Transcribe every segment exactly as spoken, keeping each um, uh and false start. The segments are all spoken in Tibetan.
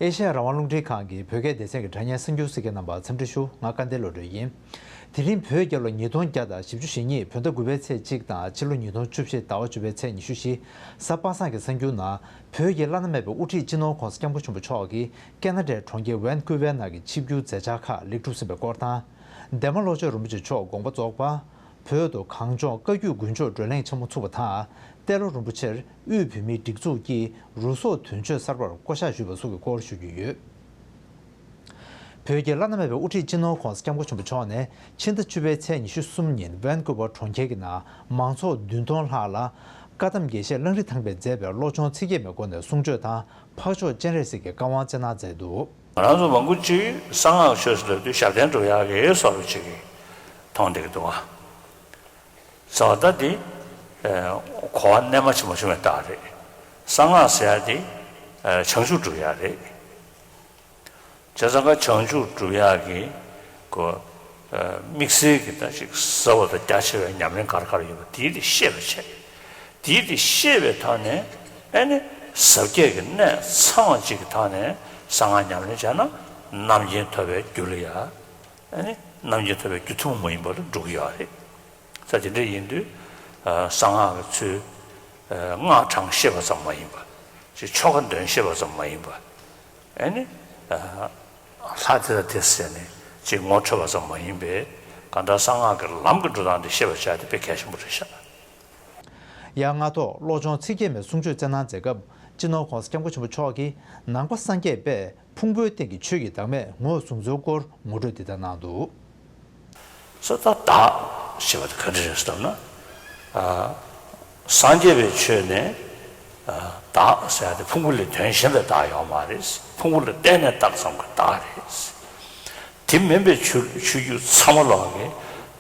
ཨེ་ཤ་ཡ་རང་དབང་རླུང་འཕྲིན་ཁང་གི་བོད་སྐད་སྡེ་ཚན་གྱི་དྲ་བརྙན་གསར་འགྱུར་གསན་མཁན་རྣམ་པ་འཚམས་འདྲི་ཞུ། ང་སྐལ་ལྡན་བློ་གྲོས་ཡིན། དེ་རིང་བོད་རྒྱལ་ལོ་ཉིས་སྟོང་བརྒྱ་དང་བཞི་བཅུ་ཞེ་གཉིས་བོད་ཟླ་དགུ་པའི་ཚེས་གཅིག་དང་ཕྱི་ལོ་ཉིས་སྟོང་བཅུ་བཞི་ཟླ་བ་བཅུ་པའི་ཚེས་ཉི་ཤུ་བཞི་གཟའ་པ་སངས་ཀྱི་གསར་འགྱུར་ནང་། བོད་ཀྱི་བླ་ན་མེད་པའི་དབུ་ཁྲིད་སྤྱི་ནོར་༧གོང་ས་༧སྐྱབས་མགོན་ཆེན་པོ་མཆོག་གིས་ཁེ་ན་ཌའི་གྲོང་ཁྱེར་ཝན་ཀུ་ཝེར་ནང་གི་ཆིབས་བསྒྱུར་མཛད་འཆར་ཁག་ལེགས་གྲུབ་ཟིན་པའི་སྐོར་དང་། འདན་མ་ལྷོ་ཕྱོགས་རིན་པོ་ཆེ་མཆོག་དགོངས་པ་རྫོགས་པ། བོད་དུ་གངས་ལྗོངས་བཀའ་བརྒྱུད་དགུན་ཆོས་བགྲོ་གླེང་ཆེན་མོ་ཚུགས་པ་དང་། ཏེ་ལོ་རིན་པོ་ཆེར་དབུས་བོད་མིའི་སྒྲིག་འཛུགས་ཀྱི་རུ་སོག་དོན་གཅོད་གསར་པར་བསྐོ་གཞག་ཞུས་པ་སོགས་ཀྱི་སྐོར་ཞུ་རྒྱུ་ཡོད། བོད་ཀྱི་བླ་ན་མེད་པའི་དབུ་ཁྲིད་སྤྱི་ནོར་༧གོང་ས་༧སྐྱབས་མགོན་ཆེན་པོ་མཆོག་ནས་ཕྱི་ཟླ་བཅུ་པའི་ཚེས་ཉི་ཤུ་གསུམ་ཉིན་ཝན་ཀུ་ཝར་གྲོང་ཁྱེར་གྱི་ནང་མང་ཚོགས་བདུན་སྟོང་ལྷག་ལ་བཀའ་གདམས་དགེ་བཤེས་གླང་རི་ཐང་པས་མཛད་པའི་བློ་སྦྱོང་ཚིག་བརྒྱད་མའི་སྒོ་ནས་གསུང་ཆོས་དང་འཕགས་མཆོག་སྤྱན་རས་གཟིགས་ཀྱི་བཀའ་དབང་སྩལ་གནང་མཛད་འདུག། ང་རང་ཚོ་མང་པོ་ཅིག་གསང་སྔགས་ཆོས་སུ་ལབ་དུས་ཞབས་བརྟན་སྒྲུབ་ཡག་གི་བཟོ་འདྲ་ཅིག་གིས་མཐོང་བསྡད་ཀྱི་འདུག་བ། ཟེར་བ་ད་འདི་ཨ་གོ་བ་རྣལ་མ་ཆེན་པོ་བྱུང་བའི་རྟགས་རེད། གསང་སྔགས་ཟེར་ཡ་འདི་ཨ་བྱང་ཆུབ་སྒྲུབ་ཡག་རེད། བྱས་ཙང་ཀ་བྱང་ཆུབ་སྒྲུབ་ཡག་གི་གོ་ཨ་དམིགས་བསལ་གྱི་ད་ཅིག་ཟབ་པ་དང་རྒྱ་ཆེ་བའི་ཉམས་ལེན་ག་རེ་ག་རེ་ཡོད་པ་དེའི་དེ་ཤེས་པ་བྱས། དེའི་དེ་ཤེས་པའི་ཐོག་ནས་ཨ་ནི་ཟབ་རྒྱས་ཀྱི་གནད་ཚང་བ་ཅིག་གི་ཐོག་ནས་གསང་སྔགས་ཉམས་ལེན་བྱས་ན་རྣམ་མཁྱེན་ཐོབ་པའི་རྒྱུ་ལ་ཡ། ཨ་ནི་རྣམ་མཁྱེན་ཐོབ་པའི་རྒྱུ་ཐུན་མོང་མ་ཡིན་པ་ལ་འགྲོ་གི་ཡོད་རེད། ས་དེ་འདྲ་ཡིན་དུས་ཨ་གསང་སྔགས་ཀྱི་ཚུལ་ཨ་སྔགས་བགྲང་ཤེས་པ་ཙམ་མ་ཡིན་པ། ཅིག་ཆོ་ག་འདོན་ཤེས་པ་ཙམ་མ་ཡིན་པ། ཨ་ནི་ཨ་ལྷ་དེ་དང་དེ་ཟེར་ནས་ཅིག་ངོ་འཕྲོད་པ་ཙམ་མ་ཡིན་པའི་གང་ལྟར་གསང་སྔགས་ཀྱི་ལམ་གྱི་འགྲོ་སྟངས་དེ་ཤེས་པ་བྱ་དེ་དཔེ་གལ་ཆེན་པོ་རེད་ཤག། ཡང་སྔ་ཐོག་བློ་སྦྱོང་ཚིག་བརྒྱད་མའི་གསུང་ཆོས་སྩལ་གནང་མཛད་སྐབས་སྤྱི་ནོར་༧གོང་ས་༧སྐྱབས་མགོན་ཆེན་པོ་མཆོག་གིས་ནང་པ་སངས་རྒྱས་པས་ཕུང་པོའི་སྟེང་གི་ཆོས་ཀྱི་བདག་མེད་ངོས་བཟུང་ཚུལ་སྐོར་ངོ་སྤྲོད་འདི་ལྟར་གནང་འདུག། ས་ད་བདག་ཞེས་པ་དེ་ག་འདྲ་རེད་ཟེར་ན། ཨ་སངས་རྒྱས་པའི་ཆོས་ནས་ཨ་བདག་ཟེར་ཡ་དེ་ཕུང་པོ་ལས་དོན་གཞན་པའི་བདག་ཡོད་མ་རེད། ཕུང་པོ་ལ་བརྟེན་ནས་བཏགས་ཙམ་གྱི་བདག་རེད། དེ་མིན་པའི་ཆོས་ཆོས་བརྒྱུད་ཚང་མ་ལོག་གི་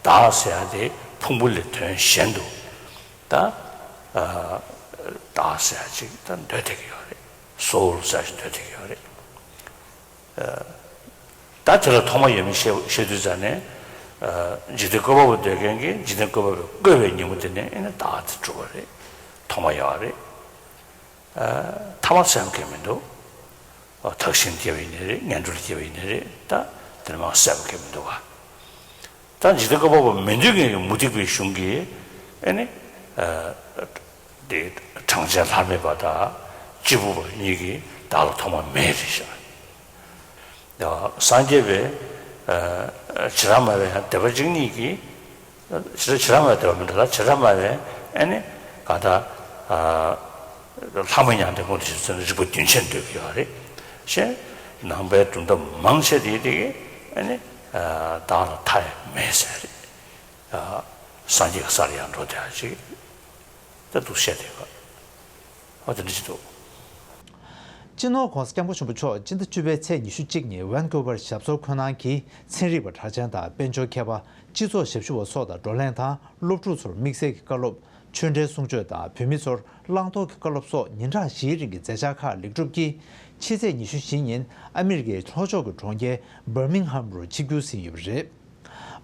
བདག་ཟེར་ཡ་དེ་ཕུང་པོ་ལས་དོན་གཞན་དུ་ད་ཨ་བདག་ཟེར་ཡ་ཅིག་ད་འདོད་བསྡད་ཀྱི་ཡོད་རེད། སོའུལ་ཟེར་ཡ་ཅིག་འདོད་བསྡད་ཀྱི་ཡོད་རེད། ཨ་ད་དེ་ལ་ཐོག་མ་ཡོད་མེད་བཤད་བཤད་དུས་ཙ་ནས་ཨ་འཇིག་རྟེན་བཀོད་པ་པོ་འདོད་མཁན་གྱིས་འཇིག་རྟེན་བཀོད་པ་པོས་བཀོད་པའི་ཉིན་མོ་དེ་ནས་ཨེ་ནས་བདག་དེ་གྲུབ་པ་རེད། ཐོག་མ་ཡོད་རེད། ཐ་མ་ཟེར་མཁན་མི་འདུག། དག་ཞིང་སྐྱེ་བ་ཡིན་ནའི་རེད། ངན་འགྲོར་སྐྱེ་བ་ཡིན་ནའི་རེད། ད་དེ་ནས་མར་ཟེར་མཁན་མི་འདུག་ག། ད་འཇིག་རྟེན་བཀོད་པ་པོ་མི་འདོད་མཁན་གྱི་མུ་སྟེགས་པའི་གཞུང་གིས་ཨེ་ནི་དེ་གྲངས་ཅན་ལྷ་མེད་པ་དང་གཅིག་པུ་པ་གཉིས་ཀྱིས་བདག་ལ་ཐོག་མ་མེད་རེད་ཤག། སངས་རྒྱས་པས་ཨ་བྱེ་བྲག་སྨྲ་བའི་ཡང་སྡེ་པ་གཅིག་གཉིས་ཀྱིས། བྱེ་བྲག་བྱེ་བྲག་སྨྲ་བའི་སྡེ་པ་མི་འདྲ་ལ། བྱེ་བྲག་སྨྲ་བས་ཨ་ནི་ག་ད་ཨ་ལྷ་མོ་མྱང་འདས་མངོན་དུ་བྱེད་ཚུལ་ནི་རིགས་པ་རྒྱུན་ཆད་འདོད་ཀྱི་ཡོད་རེད། ཞེས་ནང་པའི་གྲུབ་མཐའ་མང་ཆེ་དེ་དེ་གིས་ཨ་ནི་ཨ་བདག་ལ་མཐའ་ཡང་མེད་ཟེར་རེད། ཨ་སངས་རྒྱས་ཀྱི་སར་ཡང་འགྲོ་བསྡད་ཡ་ཅིག་ད་འདུག་བཤད་བསྡད་ཡོད། ཨ་དེ་འདྲ་ཅིག་འདུག། སྤྱི་ནོར་༧གོང་ས་༧སྐྱབས་མགོན་ཆེན་པོ་མཆོག་སྤྱི་ཟླ་བཅུ་པའི་ཚེས་ཉི་ཤུ་གཅིག་ཉིན་ཝན་ཀུ་ཝར་ཞབས་སོར་འཁོད་གནང་གིས་ཚན་རིག་པ་གྲགས་ཅན་དང་དཔལ་འབྱོར་མཁས་པ། སྤྱི་ཚོགས་ཞབས་ཞུ་བ་སོགས་དང་བགྲོ་གླེང་དང་། སློབ་ཕྲུག་ཚོར་དམིགས་བསལ་གྱི་བཀའ་སློབ། ཆོས་འབྲེལ་གསུང་ཆོས་དང་བོད་མི་ཚོར་བླང་དོར་གྱི་བཀའ་སློབ་སོགས་ཉིན་གྲངས་བཞིའི་རིང་གི་མཛད་འཆར་ཁག་ལེགས་གྲུབ་ཀྱིས་ཕྱི་ཚེས་ཉི་ཤུ་བཞི་ཉིན་ཨ་མི་རི་ཀའི་ལྷོ་ཕྱོགས་ཀྱི་གྲོང་ཁྱེར་བར་མིང་ཧམ་རུ་ཆིབས་བསྒྱུར་ཟིན་ཡོད་པ་རེད།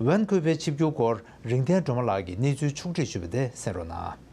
ཝན་ཀུ་ཝེར་ཆིབས་བསྒྱུར་སྐོར་རིག་ལྡན་སྒྲོལ་མ་ལགས་ཀྱིས་གནས་ཚུལ་ཕྱོགས་སྒྲིག་ཞུས་པ་དེ་གསན་རོགས་གནང་།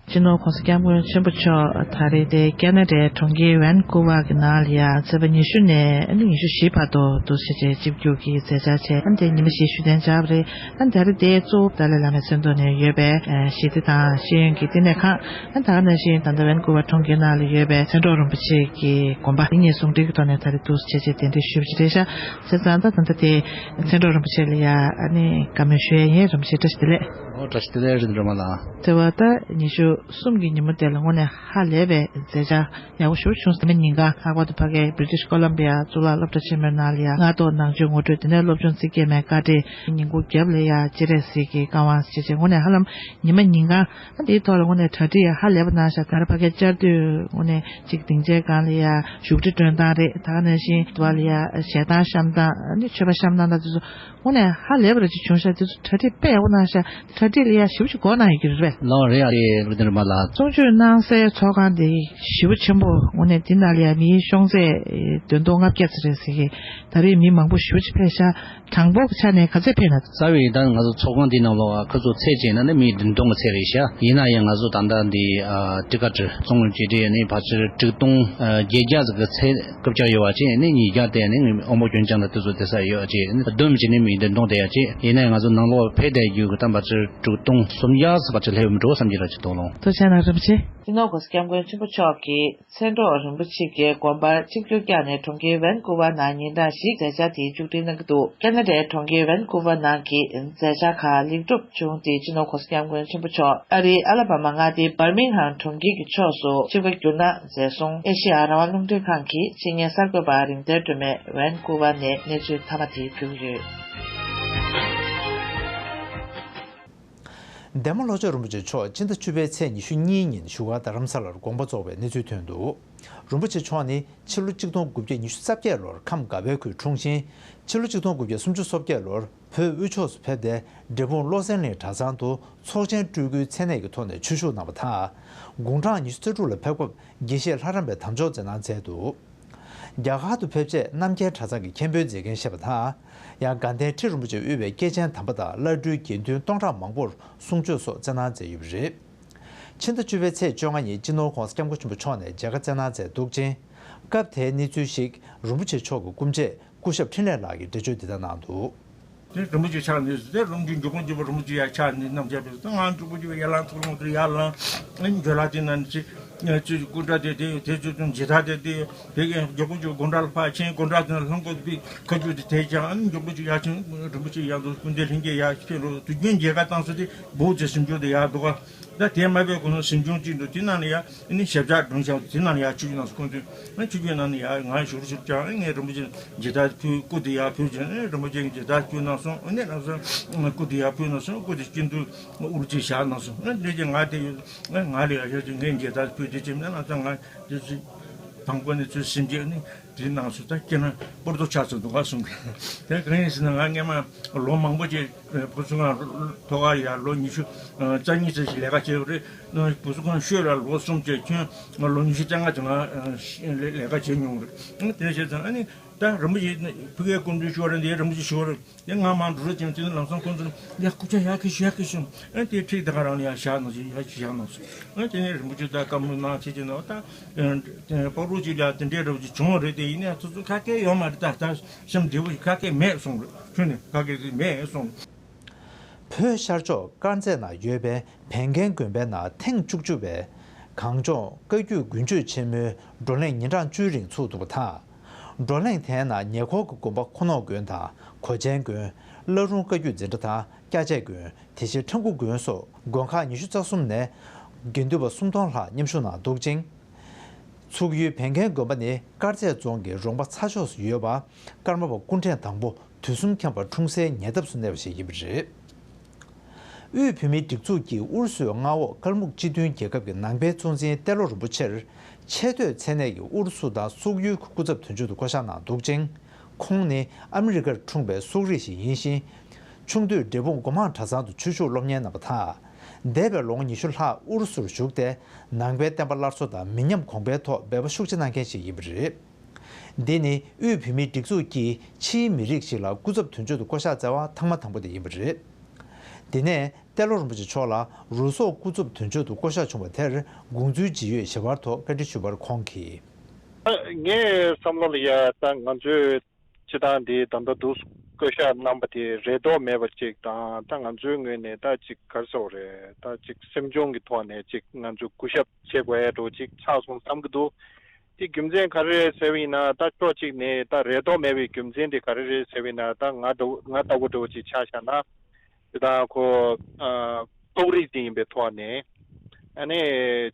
སྤྱི་ནོར་༧གོང་ས་༧སྐྱབས་མགོན་ཆེན་པོ་མཆོག་ད་རེས་དེ་ཁེ་ན་ཌའི་གྲོང་ཁྱེར་ཝན་ཀུ་ཝར་གྱི་ནང་ལ་ཡ་ཚེས་པ་ཉི་ཤུ་ནས་ཉི་ཤུ་བཞི་བར་དུ་འདུག་སེ་བྱས་ཆིབས་བསྒྱུར་གྱི་མཛད་འཆར་བྱས། ཨ་ནི་དེ་ཉི་མ་བཞི་བཞུགས་གདན་འཇགས་པ་རེད། ཨ་ནི་ད་རེས་དེ་གཙོ་བོ་ཏཱ་ལའི་བླ་མའི་མཚན་ཐོག་ནས་ཡོད་པའི་ཞི་བདེ་དང་ཤེས་ཡོན་གྱི་བསྟི་གནས་ཁང་། ཨ་ནི་ད་ག་ནང་བཞིན་ད་ལྟ་ཝན་ཀུ་ཝར་གྲོང་ཁྱེར་ནང་ལ་ཡོད་པའི་མཚན་སྒྲོག་རིན་པོ་ཆེ་གི་དགོན་པ་དེ་གཉིས་ཟུང་འབྲེལ་གྱི་ཐོག་ནས་ད་རེས་འདུག་སེ་བྱས་གདན་འདྲེན་ཞུས་པ་ཅིག་རེད་ཤག། བྱས་ཙང་ད་ད་ལྟ་དེ་མཚན་སྒྲོག་རིན་པོ་ཆེ་ལ་ཡ་ཨ་ནི་བཀའ་མོལ་ཞུ་ཡས་ཡིན། རིན་པོ་ཆེ་བཀྲ་ཤིས་བདེ་ལེགས། ཨོ་བཀྲ་ཤིས་བདེ་ལེགས་རིན་སྒྲོལ་མ་ལགས། དེ་བ་ད་ཉི་ཤུ་གསུམ་གྱི་ཉིན་མོ་དེ་ལ་དངོས་གནས་ཧ་ལས་པའི་མཛད་འཆར་ཡག་པོ་ཞེ་པོ་བྱུང་སོང་། ཉི་མ་ཉིན་གང་ལྷག་པར་དུ་ཕ་གིའི་British Columbia་གཙུག་ལག་སློབ་གྲྭ་ཆེན་མོའི་ནང་ལ་ཡ་སྔ་ཐོག་ནང་ཆོས་ངོ་སྤྲོད། དེ་ནས་སློབ་སྦྱོང་ཚིག་བརྒྱད་མའི་བཀའ་འདྲི། ཉིན་གུང་རྒྱབ་ལ་ཡ་སྤྱན་རས་གཟིགས་ཀྱི་བཀའ་དབང་ཞེས་བྱས་དངོས་གནས་ཧ་ལམ་ཉི་མ་ཉིན་གང་ཨ་དེའི་ཐོག་ལ་དངོས་གནས་གྲ་སྒྲིག་ཧ་ལས་པ་གནང་ཤག། ད་རེས་ཕ་གིར་བཅར་དུས་དངོས་གནས་གཅིག་སྡིངས་ཆའི་སྒང་ལ་ཡ་བཞུགས་ཁྲི་སྒྲོན་སྟངས་རེད། ད་ག་ནང་བཞིན་དུ་བ་ལ་ཡ་ཞལ་ཐང་བཤམས་སྟངས། ཨ་ནི་མཆོད་པ་བཤམས་སྟངས་དང་དེ་ཚོ་དངོས་གནས་ཧ་ལས་པ་རེ་ཅིག་བྱུང་ཤག། དེ་ཚོ་གྲ་སྒྲིག་དཔེ་ཡག་པོ་གནང་ཤག། གྲ་སྒྲིག་ལ་ཡ་ཞེ་པོ་ཅིག་མགོ་གནང་ཡོད་ཀྱི་རེད་པས། ལགས་རེད། ཨ་ནི་ལུ་དེ་ མ་ལ། གཙོ་བཅོས་གནང་སའི་ཚོགས་ཁང་དེ་ཞེ་པོ་ཆེན་པོ། དངོས་གནས་འདི་ནང་ལ་ཡང་མིའི་ཤོང་ཚད་བདུན་སྟོང་ལྔ་བརྒྱ་ཙམ་རེད་ཟེར་གི། ད་རེས་མི་མང་པོ་ཞེ་པོ་ཅིག་ཕེབས་ཤག་གྲངས་འབོར་གྱི་ཆ་ནས་ག་ཚད་ཕེབས་ན། རྩ་བའི་ད་ང་ཚོ་ཚོགས་ཁང་འདི་ནང་ལོགས་ཁ་ཚུགས་ཚད་བྱས་ན་ནི་མི་བདུན་སྟོང་གི་ཚད་རེད་ཤག་ཡིན་ན་ཡང་ང་ཚོ་ད་ལྟ་འདི་ཊི་ཀ་ཊི་བཙོང་བྱས་དེ་ནི་ཕལ་ཆེར་དྲུག་སྟོང་བརྒྱད་བརྒྱ་ཙམ་གི་ཚད་རྐུབ་བཀྱག་ཡོད་པ་བྱས་ནི་ཉིས་བརྒྱ་དེ་ནི་དབང་པོ་སྐྱོན་ཅན་ལ་དེ་ཚོ་དེ་ས་ཡོད་བྱས་ནི་བསྡོམས་བྱས་ནི་མི་བདུན་སྟོང་དེ་ཡ་བྱས། ཡིན་ན་ཡང་ང་ཚོ་ནང་ལོགས་ཕེབས་བསྡད་རྒྱུ་གི་ད་ཕལ་ཆེར་དྲུག་སྟོང་སུམ་བརྒྱ་ཙམ་ཕལ་ཆེར་སླེབས་མི་འགྲོ་བསམ་གྱི་ར་ཅིག་འདུག་ལོང་། ཐུགས་རྗེ་གནང་རིན་པོ་ཆེ། སྤྱི་ནོར་༸གོང་ས་༸སྐྱབས་མགོན་ཆེན་པོ་མཆོག་གིས་མཚན་སློབ་རིན་པོ་ཆེ་གི་དགོངས་པར་ཆིབས་བསྒྱུར་བསྐྱངས་ནས་གྲོང་ཁྱེར་ཝན་ཀུ་ཝར་ནང་ཉིན་གྲངས་ཤིག་མཛད་འཆར་དེ་མཇུག་སྒྲིལ་གནང་གི་འདུག་ཁ་ན་ཌའི་གྲོང་ཁྱེར་ཝན་ཀུ་ཝར་ནང་གི་མཛད་འཆར་ཁག་ལེགས་གྲུབ་བྱུང་སྟེ། སྤྱི་ནོར་༸གོང་ས་༸སྐྱབས་མགོན་ཆེན་པོ་མཆོག་ཨ་རིའི་ཨ་ལ་བྷ་མ་མངའ་སྡེའི་བར་མིང་ཧམ་གྲོང་ཁྱེར་གྱི་ཕྱོགས་སུ་ཆིབས་ཁ་བསྒྱུར་གནང་མཛད་སོང་། ཨེ་ཤེ་ཡ་རང་དབང་རླུང་འཕྲིན་ཁང་གི་ཆེད་གཉེར་གསར་འགོད་པ་རིག་རྩལ་སྒྲོལ་མས་ཝན་ཀུ་ཝར་ནས་གནས་ཚུལ་མཐའ་མ་དེ་ཕུལ་གྱི་ཡོད། འདན་མ་ལྷོ་ཕྱོགས་རིན་པོ་ཆེ་མཆོག་སྤྱི་ཟླ་བཅུ་པའི་ཚེས་ཉི་ཤུ་གཉིས་ཉིན་བཞུགས་སྒར་རྡ་རམ་ས་ལར་དགོངས་པ་རྫོགས་པའི་གནས་ཚུལ་ཐོན་འདུག་རིན་པོ་ཆེ་མཆོག་ནི་ཕྱི་ལོ་གཅིག་སྟོང་དགུ་བརྒྱ་ཉི་ཤུ་རྩ་བརྒྱད་ལོར་ཁམས་དགའ་བལ་ཁུལ་འཁྲུངས་ཤིང་། ཕྱི་ལོ་གཅིག་སྟོང་དགུ་བརྒྱ་སུམ་ཅུ་སོ་བརྒྱད་ལོར་བོད་དབུས་ཕྱོགས་སུ་ཕེབས་ཏེ། འབྲས་སྤུངས་བློ་གསལ་གླིང་གྲྭ་ཚང་དུ་ཚོགས་ཆེན་སྤྲུལ་སྐུའི་མཚན་གནས་ཀྱི་ཐོག་ནས་ཆོས་ཞུགས་གནང་བ་དང་། དགུང་གྲངས་ཉི་ཤུ་རྩ་དྲུག་ལ་ཕེབས་སྐབས་དགེ་བཤེས་ལྷ་རམས་པའི་དམ་འཇོག་མཛད་གནང་མཛད་འདུག་རྒྱ་གར་དུ་ཕེབས་རྗེས་རྣམ་རྒྱལ་གྲྭ་ཚང་གི་མཁན་པོའི་མཛད་འགན་བཞེས་པ་དང་། ཡང་དགའ་ལྡན་ཁྲི་རིན་པོ་ཆེ་དབུས་པའི་སྐྱེས་ཆེན་དམ་པ་དང་བླ་སྤྲུལ་དགེ་འདུན་སྟོང་ཕྲག་མང་པོར་གསུང་ཆོས་སོགས་སྩལ་གནང་མཛད་ཡོད་པ་རེད། ཕྱི་ཟླ་བཅུ་པའི་ཚེས་བཅོ་ལྔ་ཉིན་སྤྱི་ནོར་༸གོང་ས་༸སྐྱབས་མགོན་ཆེན་པོ་མཆོག་ནས་མཇལ་ཁ་བསྩལ་གནང་མཛད་འདུག་ཅིང་། སྐབས་དེའི་གནས་ཚུལ་ཞིག་རིན་པོ་ཆེ་མཆོག་གི་སྐུ་མཆེད་སྐུ་ཞབས་འཕྲིན་ལས་ལགས་ཀྱིས་འགྲེལ་བརྗོད་འདི་ལྟར་གནང་འདུག་དེ་རིན་པོ་ཆེ་ཕྱག་ནས་དེ་རིན་པོ་ཆེ་མགྱོགས་པོ་མགྱོགས་པོ་རིན་པོ་ཆེ་ཡར་ཕྱག་ནས་གནང་བྱས་པས། ང་མགྱོགས་པོ་མགྱོགས་པོ་ཡར་ལངས་ཐུག་ལོང་དེར་ཡར་ལངས། འཇོལ་ལགས་དེ་ན་ནི་ཅི་ཅི་སྐུ་འདྲ་དེ་དེ་དེ་ཚོ་ཅུང་ཇི་ལྟར་དེ་དེ་དེ་གའི་མགྱོགས་པོ་མགྱོགས་པོ་དགོང་དག་ལ་ཕར་ཕྱིན། དགོང་དག་དེ་ན་ལྷམ་གོག་དེ་ཁ་རྒྱུག་དེ་དེ་ཀྱང་མགྱོགས་པོ་ཅིག་ཡར་ཕྱིན། རིན་པོ་ཆེ་ཡར་འདུག་སྐུ་འདྲ་ལྷན་རྒྱས་ཡར་ཕྱིན་རོགས། དུས་རྒྱུན་མཇལ་ཁ་བཏང་ས་དེ་བོད་ཀྱི་གཟིམ་ཆུང་དེ་ཡར་འདུག་ག་ད་དེ་མ་པའི་གོང་ས་གཟིམ་ཆུང་གཅིག་འདུག་དེ་ནང་ལ་ཡ་ཨ་ནི་ཞབས་བཅགས་སྒྲུང་བཞག་དེ་ནང་ལ་ཡ་ཆིབས་བསྒྱུར་གནང་སོང་། ཁོང་ཚོས་ཨ་ནི་ཆིབས་བསྒྱུར་གནང་ནས་ཡ་ང་ཞུ་རུ་ཞུ་ཀྱང་ཨ་ནི་ངས་རིན་པོ་ཆེ་མཇལ་དར་ཕུལ། སྐུ་དེ་ཡ་ཕུལ་བྱས་ཨ་ནི་རིན་པོ་ཆེ་གི་མཇལ་དར་ཕུལ་གནང་སོང་། ཨ་ནི་ལམ་སང་སྐུ་དེ་ཡ་ཕུལ་གནང་སོང་། སྐུ་དེ་སྐྱིད་སྡུག་དབུར་གྱིས་བཞག་གནང་སོང་། ཨ་ནི་དེ་རྗེས་ང་དེ་ཡོད་ང་ང་ལ་ཡ་ཞུ་ཅིག་ངས་མཇལ་དར་ཕུལ་དེ་ཅིག་ཨ་ནི་ལམ་སང་ང་དེ་ཚོ་དང་པོ་ནས་ཚུར་ཟིན་རྗེས་ཨ་ནི། དེའི་ནང་སུ་ད་སྐྱེ་ན་པོར་ཏོ་ཆགས་ཚུལ་འདུག་ག་གསུང་གི། དེ་གང་ཡིན་ཟེར་ན་ང་སྔས་མ་ལོ་མང་པོ་ཅིག་བུ་གསོ་ཁང་ཐོག་ཁར་ཡ་ལོ་ཉི་ཤུ་རྩ་གཉིས་ཙམ་ཞིག་ལས་ཀ་བྱས་པ་རེད། བུ་གསོ་ཁང་ཤོད་ལ་ལོ་གསུམ་བྱས་ཁྱོན་ལོ་ཉི་ཤུ་རྩ་ལྔ་ཙམ་ལ་ལས་ཀ་བྱས་མྱོང་རེད། དེ་བྱས་ཙང་ཨ་ནི་ད་རིན་པོ་ཆེ་ཕ་གིའི་སྐུ་མདུན་ཞུ་བ་རེད། འདིའི་རིན་པོ་ཆེ་ཞུ་བ་རེད། དེ་ང་མ་འགྲོ་རོགས་ཀྱང་དེ་ནི་ལམ་སང་ཁོང་ཚོར་ཡ་སྐུ་ཕྱྭ་ཡག་གི་ཞུ་ཡག་གི་ཞུ། ཨ་དེ་ཁྲིད་དེ་ག་རང་ལ་ཡ་བཞག་ནང་བཞིན་ཡ་བཞག་ནང་སོང་། ཨ་དེ་ནས་རིན་པོ་ཆེ་ད་བཀའ་མོལ་གནང་བྱེད་ཀྱི་ན་ད་པག་རོགས་ཅིག་ལ་དེ་འདྲའི་རབ་ཅིག་བྱུང་བ་རེད། དེ་ཡིན་ནའི་སོ་སོ་ཁ་སྐད་ཡོད་མ་རེད། ད་ད་སེམས་བདེ་བོ་ཞིག་ཁ་སྐད་མེད་གསུངས་རེད། ཁྱོད་ནི་ཁ་སྐད་ཅིག་མེད་གསུངས། བོད་ཤར་ཕྱོགས་དཀར་མཛེས་ན་ཡོད་པའི་བན་རྒན་དགོན་པའི་ནང་ཐེངས་བཅུ་བཅུ་པའི་གངས་ལྗོངས་བཀའ་བརྒྱུད་དགུན་ཆོས་ཆེན་མོའི་བགྲོ་གླེང་ཉིན་གྲངས་བཅུའི་རིང་ཚུགས་འདུག་པ་དང་། བགྲོ་གླེང་དེའི་ནང་ཉེ་འཁོར་གྱི་དགོན་པ་ཁོ་ནོར་དགོན་དང་གོས་ཆེན་དགོན། བླ་རུང་བཀའ་བརྒྱུད་འཛིན་གྲྭ་དང་སྐྱ་ཆས་དགོན། དེ་བཞིན་ཁྲ་འགུ་དགོན་སོགས་དགོན་ཁག་ཉི་ཤུ་རྩ་གསུམ་ནས་དགེ་འདུན་པ་སུམ་སྟོང་ལྷག་མཉམ་ཞུགས་གནང་འདུག་ཅིང་། ཚུགས་ཡུལ་བན་རྒན་དགོན་པ་ནི་དཀར་མཛེས་རྫོང་གི་རོང་པ་ཚ་ཕྱོགས་སུ་ཡོད་པ། ཀརྨ་པ་སྐུ་ཕྲེང་དང་པོ་དུས་གསུམ་མཁྱེན་པ་འཁྲུངས་སའི་ཉེ་འདབས་སུ་གནས་པ་ཞིག་ཡིན་པ་རེད། དབུས་བོད་མིའི་སྒྲིག་འཛུགས་ཀྱིས་ཨུ་རུ་སུའི་མངའ་འོག་ཀལ་མུག་སྤྱི་མཐུན་རྒྱལ་ཁབ་ཀྱི་ནང་པའི་གཙོ་འཛིན་ཏེ་ལོ་རིན་པོ་ཆེར་ཆེས་མཐོའི་མཚན་གནས་ཀྱི་ཨུ་རུ་སུ་དང་སོག་ཡུལ་གྱི་སྐུ་ཚབ་དོན་གཅོད་དུ་བསྐོ་གཞག་གནང་འདུག་ཅིང་། ཁོང་ནི་ཨ་མི་རི་ཀར་འཁྲུངས་པའི་སོག་རིགས་ཤིག་ཡིན་ཞིང་། ཆུང་དུས་འབྲས་སྤུངས་སྒོ་མང་གྲྭ་ཚང་དུ་ཆོས་ཞུགས་སློབ་གཉེར་གནང་བ་དང་། འདས་པའི་ལོ་ངོ་ཉི་ཤུ་ལྷག་ཨུ་རུ་སུར་བཞུགས་ཏེ། ནང་པའི་བསྟན་པ་སླར་གསོ་དང་མི་ཉམས་གོང་འཕེལ་ཐོག་འབད་པ་ཤུགས་ཆེ་གནང་མཁན་ཞིག་ཡིན་པ་རེད། འདི་ནི་དབུས་བོད་མིའི་སྒྲིག་འཛུགས་ཀྱིས་ཕྱིའི་མི་རིགས་ཤིག་ལ་སྐུ་ཚབ་དོན་གཅོད་དུ་བསྐོ་གཞག་བསྩལ་བ་ཐེངས་མ་དང་པོ་དེ་ཡིན་པ་རེད། དེ་ནས་ཏེ་ལོ་རིན་པོ་ཆེ་མཆོག་ལ་རུ་སོག་སྐུ་ཚབ་དོན་གཅོད་དུ་བསྐོ་གཞག་བྱུང་བ་དེར་དགོངས་ཚུལ་ཇི་ཡོད་ཞུ་བར་ཐོག་བཀའ་འདྲི་ཞུས་པར་ཁོང་གིས། ངའི་བསམ་བློ་ལ་ཡ་ད་ང་ཚོའི་སྤྱི་བཏང་འདི་ད་ལྟ་འདུག་བསྐོ་གཞག་གནང་པ་དེ་རེ་དོགས་མེད་པ་ཅིག་དང་། ད་ང་ཚོའི་ངོས་ནས་ད་ཅིག་ག་རེ་ཟེར་དགོས་རེད། ད་ཅིག་སེམས་གཅོང་གི་ཐོག་ནས་ཅིག་ང་ཚོ་སྐུ་ཞབས་བྱེད་དགོས་ཡ་འགྲོ་ཅིག་ཆགས་སོང་བསམ་གྱི་འདུག་དེ་རྒྱུ་མཚན་ག་རེ་རེད་ཟེར་བ་ཡིན་ན། ད་ཕྱོགས་གཅིག་ནས་ད་རེ་དོགས་མེད་པའི་རྒྱུ་མཚན་དེ་ག་རེ་རེད་ཟེར་བ་ཡིན་ན། ད་ང་འདྲ་བོ་ང་ལྟ་བུ་འདྲ་བོ་ཅིག་ཆ་བཞག་ན། དེ་དང་ཁོ་ཨ་སོག་རིགས་ཅིག་ཡིན་པའི་ཐོག་ནས་ཨ་ནི་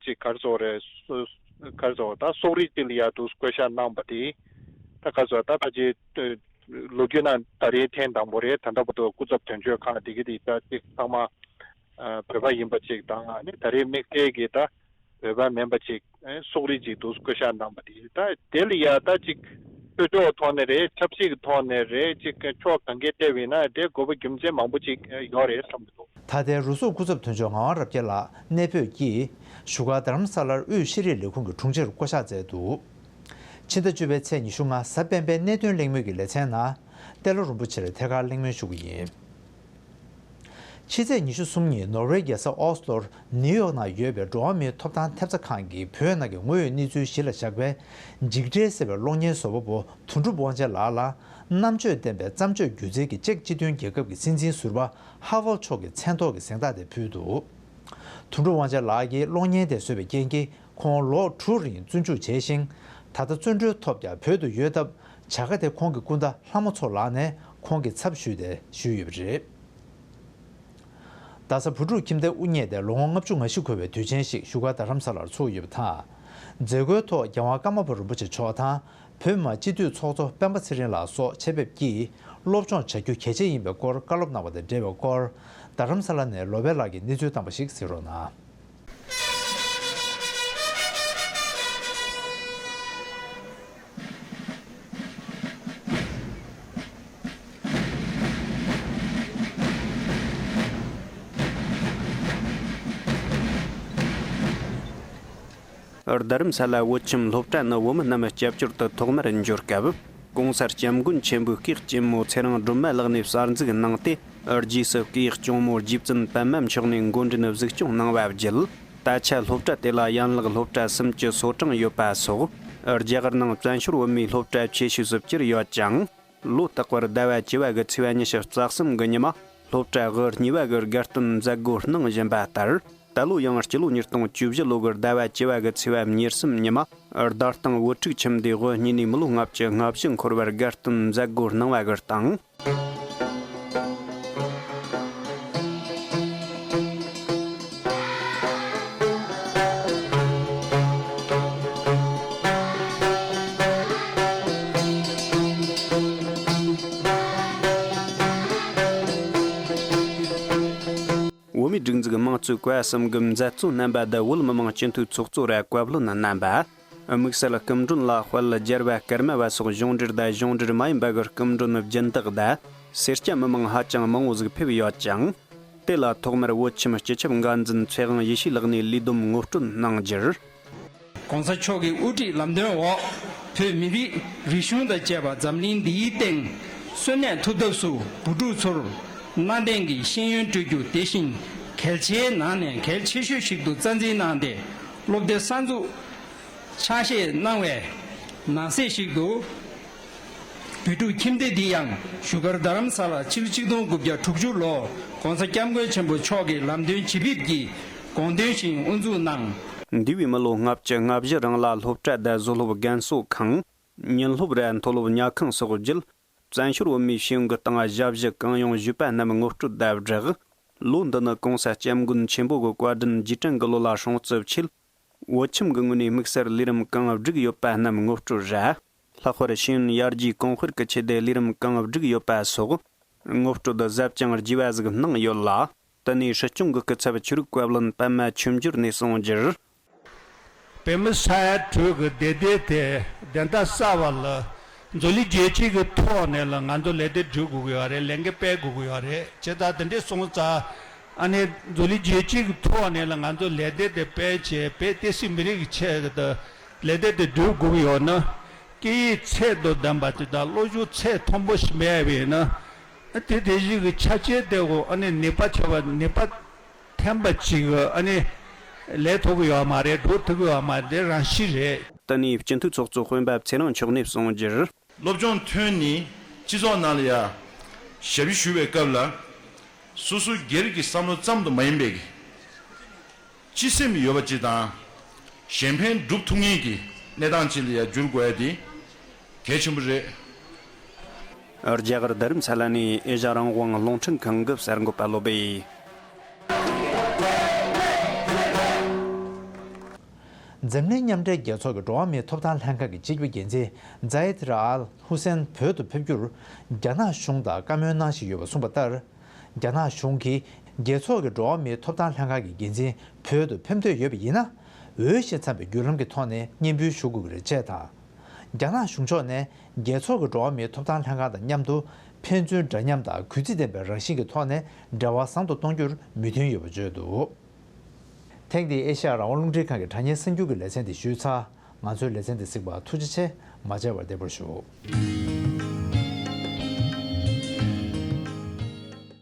ཅིག་ག་རེ་ཟེར་དགོས་རེད། སོ་ག་རེ་ཟེར་དགོས། ད་སོག་རིགས་ཅིག་ལ་ཡ་འདུག་བསྐོ་གཞག་གནང་པ་དེ། ད་ག་རེ་ཟེར་དགོས། ད་ཕལ་ཆེར་ལོ་རྒྱུས་ནང་ད་རེས་ཐེངས་དང་པོ་རེད། ད་ལྟ་བར་དུ་སྐུ་ཚབ་དོན་གཅོད་ཁག་དེ་གི་དེ་ད་ཅིག་ཚང་མ་ཨ་བོད་པ་ཡིན་པ་ཅིག་དང་། ཨ་ནི་ད་རེས་དམིགས་བསལ་གྱི་ད་བོད་པ་མིན་པ་ཅིག་ཨ་སོག་རིགས་ཅིག་འདུག་བསྐོ་གཞག་གནང་པ་དེ། ད་དེ་ལ་ཡ་ད་ཅིག་ ཆོས་ཕྱོགས་ཐོག་ནས་རེད། ཆབ་སྲིད་ཀྱི་ཐོག་ནས་རེད། ཅིག་ཕྱོགས་གང་གའི་བལྟས་པ་ཡིན་ན་དེ་དགོས་པ་རྒྱུ་མཚན་མང་པོ་ཅིག་ཡོད་རེད་བསམ་གྱི་འདུག། ད་ལྟའི་རུ་ཟུར་སྐུ་ཚབ་དོན་གཅོད་ངག་དབང་རབ་རྒྱས་ལགས་གནས་སྤོས་ཀྱིས་བཞུགས་སྒར་རྡ་རམ་ས་ལར་དབུས་ཤེས་རིག་ལས་ཁུངས་ཀྱི་དྲུང་ཆེར་བསྐོ་གཞག་མཛད་འདུག། ཕྱི་ཟླ་བཅུ་པའི་ཚེས་ཉི་ཤུ་ལྔ་གཟའ་སྤེན་པའི་གནད་དོན་གླེང་མོལ་གྱི་ལེ་ཚན་ནང་ཏེ་ལོ་རིན་པོ་ཆེར་ཐད་ཀར་གླེང་མོལ་ཞུ་གི་ཡིན། ཕྱི་ཚེས་ཉི་ཤུ་གསུམ་ཉིན་ནོར་ཝེ་རྒྱལ་ས་ཨོ་སི་ལོར་ནིའུ་ཡོག་ནང་ཡོད་པའི་འགྲོ་བ་མིའི་ཐོབ་ཐང་ཐེབས་རྩ་ཁང་གིས་བོད་ནང་གི་དངོས་ཡོད་གནས་ཚུལ་གཞི་ལ་བཞག་པའི་འཇིགས་བྲལ་ཟེར་བའི་གློག་བརྙན་བཟོ་བ་པོ་དོན་གྲུབ་དབང་ཆེན་ལགས་ལ་རྣམ་དཔྱོད་ལྡན་པའི་བརྩམས་ཆོས་སྒྱུ་རྩལ་གྱི་ཅེཀ་སྤྱི་མཐུན་རྒྱལ་ཁབ་ཀྱི་སྲིད་འཛིན་ཟུར་པ་ཧ་ཝལ་མཆོག་གི་མཚན་ཐོག་གི་གཟེངས་རྟགས་དེ་ཕུལ་འདུག། དོན་གྲུབ་དབང་ཆེན་ལགས་ཀྱིས་གློག་བརྙན་དེ་བཟོས་པའི་རྐྱེན་གྱིས་ཁོང་ལོ་དྲུག་རིང་བཙོན་འཇུག་བྱས་ཤིང་། ད་ལྟ་བཙོན་གྲོལ་ཐོབ་ཀྱང་བོད་དུ་ཡོད་སྟབས་བྱ་དགའ་དེ་ཁོང་གི་སྐུ་ཟླ་ལྷ་མོ་མཚོ་ལགས་ནས་ཁོང་གི་ཚབ་ཞུས་ཏེ་ཞུས་ཡོད་པ་རེད། རྡ་ས་བུ་ཕྲུག་ཁྱིམ་སྡེ་དབུ་བརྙེས་ཏེ་ལོ་ངོ་ལྔ་བཅུ་ང་བཞི་འཁོར་བའི་དུས་ཆེན་ཞིག་བཞུགས་སྒར་རྡ་རམ་ས་ལར་ཚོགས་ཡོད་པ་དང་། མཛད་སྒོའི་ཐོག་རྒྱལ་དབང་ཀརྨ་པ་རིན་པོ་ཆེ་མཆོག་དང་། བོད་མི་མང་སྤྱི་འཐུས་ཚོགས་གཙོ་སྤེན་པ་ཚེ་རིང་ལགས་སོགས་ཆེད་ཕེབས་ཀྱིས་སློབ་སྦྱོང་བྱ་རྒྱུ་གལ་ཆེ་ཡིན་པའི་སྐོར་བཀའ་སློབ་གནང་བ་དང་འབྲེལ་བའི་སྐོར། རྡ་རམ་ས་ལ་ནས་ལོ་པཎ་ལགས་ཀྱིས་གནས་ཚུལ་བཏང་བ་ཞིག་གཟིགས་རོགས་གནང་། རྡ་རམ་ས་ལ་བོད་ཁྱིམ་སློབ་གྲྭ་ནི་བོད་མི་རྣམས་སྐྱབས་བཅོལ་དུ་ཐོག་མར་འབྱོར་སྐབས། ༸གོང་ས་༸སྐྱབས་མགོན་ཆེན་པོའི་སྐུ་གཅེན་མོ་ཚེ་རིང་སྒྲོལ་མ་ལགས་ནས་གསར་འཛུགས་གནང་སྟེ། རྗེས་སུ་སྐུའི་སྐྱོང་མོ་རྗེ་བཙུན་པདྨ་མཆོག་ནས་འགོ་འདྲེན་གཟིགས་སྐྱོང་གནང་བ་བརྒྱུད། ད་ཆ་སློབ་གྲྭ་དེ་ལ་ཡན་ལག་སློབ་གྲྭ་སུམ་ཅུ་སོ་གྲངས་ཡོད་པ་སོགས། རྒྱ་གར་ནང་བཙན་བྱོལ་བོད་མིའི་སློབ་གྲྭ་ཆེ་ཤོས་སུ་གྱུར་ཡོད་ཅིང་། ལོ་རྟག་པར་ཟླ་བ་བཅུ་པ་གི་ཚེས་པ་ཉི་ཤུ་རྩ་གསུམ་གི་ཉི་མ་སློབ་གྲྭ་དབུ་གཉིས་པ་གི་དགའ་སྟོན་མཛད་སྒོ་གནང་བཞིན་པ་ལྟར། ད་ལོ་ཡང་སྤྱི་ལོ་ཉིས་སྟོང་བཅུ་བཞི་ལོ་གི་ཟླ་བ་བཅུ་པ་གི་ཚེས་པ་ཉེར་གསུམ་ཉི་མ་རྡ་སྟེང་བོད་ཕྲུག་ཁྱིམ་སྡེའི་དབུ་བརྙེས་ནས་མི་ལོ་ལྔ་བཅུ་ང་བཞི་འཁོར་བར་དགའ་སྟོན་མཛད་སྒོ་གནང་བ་གི་སྟེང་། བོད་མིའི་སྒྲིག་འཛུགས་དམངས་གཙོའི་བཀའ་གསུམ་གི་མཛད་གཙོ་རྣམ་པ་དང་བོད་མི་མང་སྤྱི་འཐུས་ཚོགས་གཙོ་ར་བཀའ་བློན་རྣམ་པ། དམིགས་བསལ་སྐུ་མགྲོན་ལ་དཔལ་རྒྱལ་བ་ཀརྨ་པ་སོགས་གཞུང་འབྲེལ་དང་གཞུང་འབྲེལ་མ་ཡིན་པ་གི་སྐུ་མགྲོན་སྦྱིན་བདག་དང་སེར་སྐྱ་མི་མང་ཧ་ཅང་མང་བོ་ཟིག་ཕེབས་ཡོད་ཅིང་། དེ་ལ་ཐོག་མར་བོད་ཁྱིམ་སྤྱི་ཁྱབ་འགན་འཛིན་ཚེ་དབང་ཡེ་ཤེས་ལགས་ནས་ལས་བསྡོམས་ངོ་སྤྲོད་གནང་རྒྱུར། ༸གོང་ས་མཆོག་གི་དབུ་ཁྲིད་ལམ་སྟོན་འོག་བོད་མི་རིགས་རིག་གཞུང་དང་བཅས་པ་འཛམ་གླིང་འདིའི་སྟེང་གསོན་གནས་ཐུབ་ཐབས་སུ་བུ་ཕྲུག་ཚོར་གནའ་དེང་གི་ཤེས་ཡོན་སྤྲོད་རྒྱུ་དེ་བཞིན་གལ་ཆེའི་ནང་ནས་གལ་ཆེ་ཤོས་ཤིག་ཏུ་རྩ་འཛིན་གནང་སྟེ། སློབ་སྡེ་གསར་འཛུགས་ཕྱག་བཞེས་གནང་བའི་ནང་གསེས་ཤིག་ཏུ། བོད་ཕྲུག་ཁྱིམ་སྡེ་འདི་ཡང་བཞུགས་སྒར་རྡ་རམ་ས་ལ་ཕྱི་ལོ་ཆིག་སྟོང་དགུ་བརྒྱ་དྲུག་ཅུ་ལོ་༸གོང་ས་༸སྐྱབས་མགོན་ཆེན་པོ་མཆོག་གི་ལམ་སྟོན་ཇི་ཕེབས་ཀྱིས་དགོངས་དོན་བཞིན་དབུ་འཛུགས་གནང་། འདས་པའི་མི་ལོ་ལྔ་བཅུ་ང་བཞི་རིང་ལ་སློབ་གྲྭ་དང་བཟོ་སློབ་རྒན་གསོ་ཁང་། ཉིན་སློབ་ར་མཐོ་སློབ་ཉལ་ཁང་སོགས་བརྒྱུད། བཙན་བྱོལ་བོད་མིའི་ཤེས་ཡོན་གྱི་སྟེང་ཞབས་ཞུ་གང་ཡོང་ཞུས་པ་རྣམས་ངོ་སྤྲོད་དང་སྦྲགས། ལོ་འདི་ནི་༸གོང་ས་༸སྐྱབས་མགོན་ཆེན་པོ་གི་བཀའ་དྲིན་རྗེས་དྲན་གྱི་ལོ་ལ་སྲུང་བརྩི་ཆེད། བོད་ཁྱིམ་གྱི་ངོས་ནས་དམིགས་བསལ་ལས་རིམ་གང་བསྒྲིགས་ཡོད་པ་རྣམས་ངོ་སྤྲོད་ར། ལྷག་པར་ཤེས་ཡོན་ཡར་རྒྱས་གོང་སྤེལ་གྱི་ཆེད་དུ་ལས་རིམ་གང་བསྒྲིགས་ཡོད་པ་སོགས་ངོ་སྤྲོད་ཟབ་ཅིང་རྒྱས་པ་ཟིག་གནང་ཡོད་ལ། དེ་ནས་སྲིད་སྐྱོང་གི་སྐུ་ཚབ་ཆོས་རིག་བཀའ་བློན་པདྨ་ཆོས་འབྱོར་ནས་གསུངས་རྒྱུར། བོད་མི་ས་ཡ་དྲུག་གི་བདེ་སྡོད་དེ་བདེན་མཐའ་གསལ་བ་ལ་འཛོལ་ལི་རྒྱལ་སྤྱི་གི་ཐོག་ནས་ལ་ང་ཚོ་ལས་དོན་སྒྲུབ་དགོས་ཀྱི་ཡོད་རེད། ལས་འགན་སྤེལ་དགོས་ཀྱི་ཡོད་རེད། བྱས་ཙང་དེ་འདྲས་སོང་ཙང་ཨ་ནི་འཛོལ་ལི་རྒྱལ་སྤྱི་གི་ཐོག་ནས་ལ་ང་ཚོ་ལས་དོན་དེ་སྤེལ་བྱས་བོད་བསྟན་སྲིད་མི་རིགས་ཀྱི་ཆེད་དུ་ལས་དོན་དེ་སྒྲུབ་དགོས་ཀྱི་ཡོད་ན། སྐད་ཡིག་ཚད་དང་ལྡན་པ་དེ་དང་བློ་སྦྱོང་ཚད་མཐོན་པོ་ཞིག་མེད་པ་ཡིན་ན། དེ་དེ་བཞིན་གྱི་ཆ་རྐྱེན་དེ་གོ་ཨ་ནི་ནུས་པ་ཆེ་བ་ནུས་པ་ཐོན་པ་ཅིག་ཨ་ནི་ལས་ཐུབ་ཀྱི་ཡོད་མ་རེད། སྒྲུབ་ཐུབ་ཀྱི་ཡོད་མ་རེད། དེ་རང་བཞིན་རེད། དེ་ནས་སྤྱི་འཐུས་ཚོགས་གཙོ་སྤེན་པ་ཚེ་རིང་མཆོག་ནས་གསུངས་རྒྱུར། སློབ་སྦྱོང་ཐོན་ནས་སྤྱི་ཚོགས་ནང་ལ་ཡ་ཞབས་ཞུ་ཞུ་བའི་སྐབས་ལ་སོ་སོ་སྒེར་གྱི་བསམ་བློ་ཙམ་དུ་མ་ཡིན་པའི་གི་སྤྱི་སེམས་ཡོད་པ་ཅིག་དང་། གཞན་ཕན་སྒྲུབ་ཐུབ་མཁན་གྱི་གནས་སྟངས་ཅིག་ལ་ཡང་འགྱུར་དགོས་ཡ་དེ་གལ་ཆེན་པོ་རེད། རྒྱ་གར་རྡ་རམ་ས་ལ་ནས་ཨེ་ཤ་རང་དབང་རླུང་འཕྲིན་ཁང་གི་གསར་འགོད་པ་བློ་སྦེ། འཛམ་གླིང་མཉམ་འབྲེལ་རྒྱལ་ཚོགས་ཀྱི་འགྲོ་བ་མིའི་ཐོབ་ཐང་ལྷན་ཁང་གི་སྤྱི་ཁྱབ་འགན་འཛིན་ཛ་ཡེད་ར་ཨལ་ཧུ་སེན་བོད་དུ་ཕེབས་རྒྱུར་རྒྱ་ནག་གཞུང་དང་བཀའ་མོལ་གནང་བཞིན་ཡོད་པ་གསུངས་པ་ལྟར། རྒྱ་ནག་གཞུང་གིས་རྒྱལ་ཚོགས་ཀྱི་འགྲོ་བ་མིའི་ཐོབ་ཐང་ལྷན་ཁང་གི་འགན་འཛིན་བོད་དུ་ཕེབས་འདོད་ཡོད་པ་ཡིན་ན། འོས་ཤིང་འཚམས་པའི་བརྒྱུད་ལམ་གྱི་ཐོག་ནས་སྙན་འབུལ་ཞུ་དགོས་ཀྱི་རེད་ཅེས་དང་། རྒྱ་ནག་གཞུང་ཕྱོགས་ནས་རྒྱལ་ཚོགས་ཀྱི་འགྲོ་བ་མིའི་ཐོབ་ཐང་ལྷན་ཁང་དང་མཉམ་དུ་ཕན་ཚུན་འདྲ་མཉམ་དང་གུས་བརྩི་ལྡན་པའི་རང་བཞིན་གྱི་ཐོག་ནས་འབྲེལ་བ་བཟང་དུ་གཏོང་རྒྱུར་མོས་མཐུན་ཡོད་པ་བརྗོད་འདུག། ཐེངས་འདིའི་ཨེ་ཤ་ཡ་རང་དབང་རླུང་འཕྲིན་ཁང་གི་དྲ་བརྙན་གསར་འགྱུར་གྱི་ལེ་ཚན་འདི་ཞུས་ཚར། ང་ཚོའི་ལེ་ཚན་འདི་གཟིགས་པར་ཐུགས་རྗེ་ཆེ། མ་མཇལ་བར་བདེ་པོར་བཞུགས།